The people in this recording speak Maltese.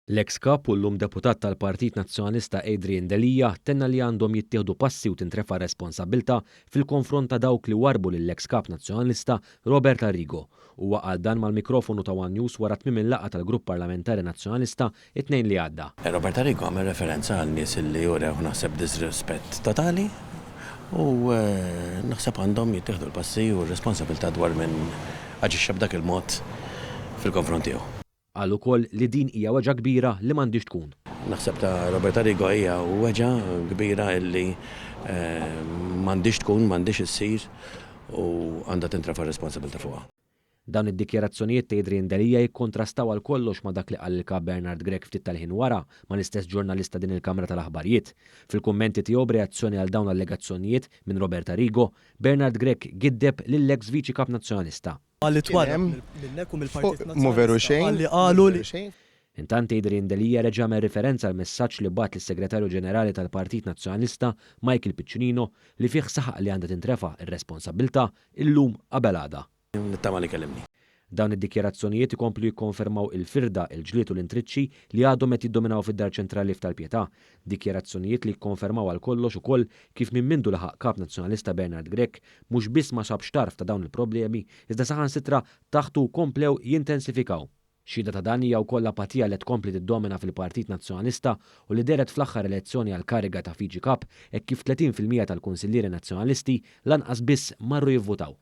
L-eks Kap u llum Deputat tal-Partit Nazzjonalista Adrian Delia tenna li għandhom jittieħdu passi u tintrefa' r-responsabbiltà fil-konfront ta' dawk li warrbu lill-eks Kap Nazzjonalista Robert Arrigo. Huwa qal dan mal-mikrofonu ta' one News wara tmiem il-laqgħa tal-Grupp Parlamentari Nazzjonalista t-Tnejn li għadda. Robert Arrigo għamel referenza għal nies li urew naħseb disrispett totali u naħseb għandhom jittieħdu l-passi u r-responsabbiltà dwar min aġixxa b'dak il-mod fil-konfront tiegħu. Qal ukoll li din hija weġgħa kbira li m'għandhiex tkun. Naħseb ta' Robert Arrigo hija weġgħa kbira illi m'għandhiex tkun, m'għandhiex issir u għandha tintrefa' r-responsabilità fuqha. Dawn id-dikjarazzjonijiet ta' Adrian Delia jikkontrastaw għal kollox ma' dak li qal il-Kap Bernard Grech ftit tal-ħin wara mal-istess ġurnalist ta' din il-kamra tal-aħbarijiet. Fil-kummenti tiegħu b'reazzjoni għal dawn l-allegazzjonijiet minn Robert Arrigo, Bernard Grech giddeb lill-eks Viċi Kap Nazzjonalista. Qal li twarrab minnek u mill-Partit Nazzjonalista. Qal li qalu li. Intant Adrian Delia reġa' għamel riferenza għall-messaġġ li bagħat lis-Segretarju Ġenerali tal-Partit Nazzjonalista Michael Piccinino li fih saħaq li għandha tintrefa' r-responsabbiltà illum qabel għada. Nittama li kellimni. Dawn id-dikjarazzjonijiet ikomplu jikkonfermaw il-firda, il-ġlied u l-intriċċi li għadhom qed jiddominaw fid-Dar Ċentrali f'Tal-Pietà. Dikjarazzjonijiet li jikkonfermaw għal kollox ukoll kif minn mindu laħaq Kap Nazzjonalista Bernard Grech mhux biss ma sabx tarf ta' dawn il-problemi iżda saħansitra taħtu komplew jintensifikaw. Xhieda ta' dan hija wkoll l-apatija li qed tkompli tiddomina fil-Partit Nazzjonalista u li dehret fl-aħħar elezzjoni għall-kariga ta' Viċi Kap hekk kif 30% tal-Kunsillieri Nazzjonalisti lanqas biss marru jivvutaw.